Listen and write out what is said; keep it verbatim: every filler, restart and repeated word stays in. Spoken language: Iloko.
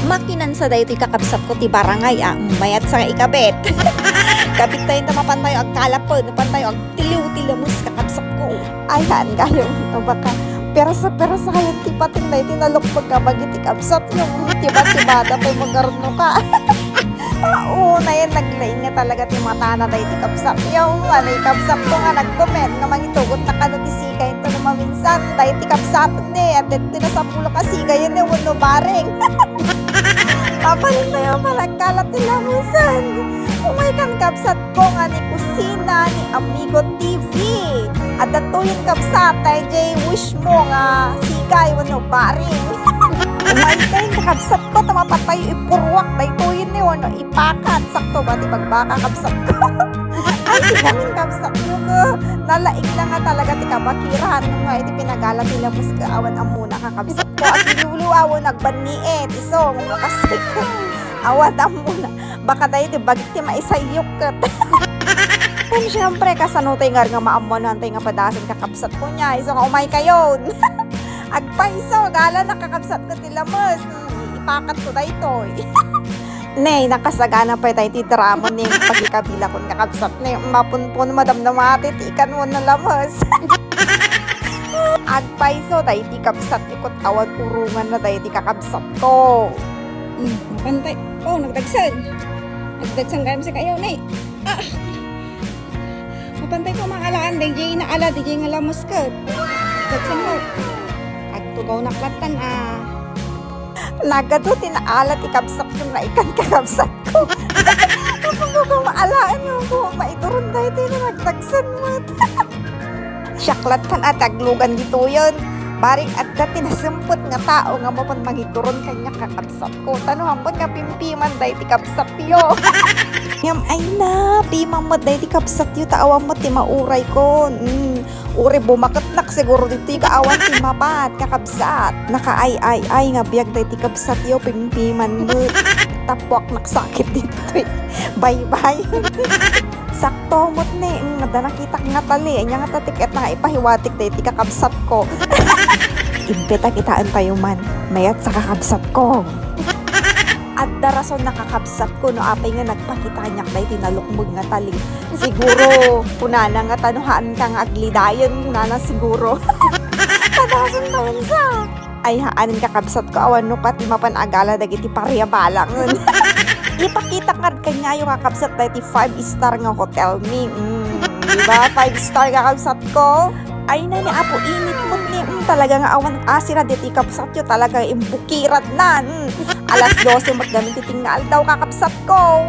Makinansa daytoy kakabsatko ti barangay a, mayat sa nga ikabit. Kabit tayo ta mapan tayo agkalapen, mapan tayo agtiliw ti lamus kakabsatko. Ay, haan kayo, no baka, persa-persa kayo ti pating daytoy nalukpag ka bagiti kabsat, yung tiba-tiba da tayo magarno ka. Tao na yan, naglaing nga talaga ti matana daytoy kabsat. Yung, ano, yung kabsat ko nga nag-comment nga mangitugot na kano ti sigay ito no maminsan, daytoy kabsat ni, at ti nasapulo ka sigay yun, eh, wano baring. Papalit na yung malagkalat ti lamusan. Umay kan kabsat ko nga ni kusina ni Amigo T V. At datoyen kabsat, tayo jay wish mo nga sigay wano baring. Umay tayo kakabsat ko, ta mapan tayo ipurwak, daytoyen ni wano ipakat, sakto ba ti bagbaka kabsat ko? Ay, ti gamin kabsat ko, ko. Nalaing na nga talaga ti kabakiran, nga iti pinagala ti lamus ka, awan ammona kakabsat ko. At liwliw awan agbanni, eh, ti song, kasi awan ammona. Baka tayo ti bagik ti maisayyok ket. Ken, siyempre, kasano tayo nga nga maammonan tayo nga padasan kakabsat ko niya. Iso nga umay kayon. Agpayso, gala na kakabsat ko ti lamus. Hmm, ipakat ko daytoy. Nay, nakasagana pay tayo ti drama ni pagikabilakon kakabsat ni mapunpon madam na mati ti ikan mo na lamus. Agpayso, daydi kabsat ni kot awan urungan na daydi kakabsat ko. Hmm, mapantay. Oh, nagdagsen. Nagdagsen kayo sa kayo, ni. Ah! Mapantay ko maalaan, daydi naala, daydi nga lamus ket. Nagdagsen mo. Agtugaw na klatan, ah. Nagadu ti naala ti kabsat ko nga ikan kakabsat ko. Tapos ko maalaan mo ko, maiduron daydi na nagdagsen mo. Siaklat kan at aglugan ditoyen. Baring adda ti nasempet nga tao nga mapan mangituron kaniak kakabsat ko. Tano hampon nga pimpiman daydi kabsat yo. Ngem ay na, pimam met daydi kabsat yo, ta awan met ti mauray kon. Mm, uri bumaketnak siguro ditoy nga awan ti mapat kakabsat. Nakaay-ay-ay nga biag daydi kabsat yo, pimpiman met. Tapuak naksakit ditoy. Bye-bye. Sakto met ni, mm, adda nakitak nga tali. Anya nga tatiket na nga ipahiwatik daydi kakabsat ko. Imbita kitaen tayo man. Mayat sa kakabsat ko. Adda rason na kakabsat ko no apay nga nagpakita kaniak daydi nalukmeg nga tali. Siguro, kunana nga tano haan ka nga aglidayen, kunana siguro. Padason tayo sa. Ay, haanen kakabsat ko, awan no pati mapan agala dagiti pariabalangen. Ipakitak nga kaniayo kakabsat daydi five star nga hotel ni. Mm, di ba? Five star kakabsat ko. Ay na ni Apo Init mo ni. Mm, talaga nga awan asira daydi kabsat yo. Talaga imbukirat na. Mm. Alas dose met gamin ti tingnga aldaw kakabsat ko.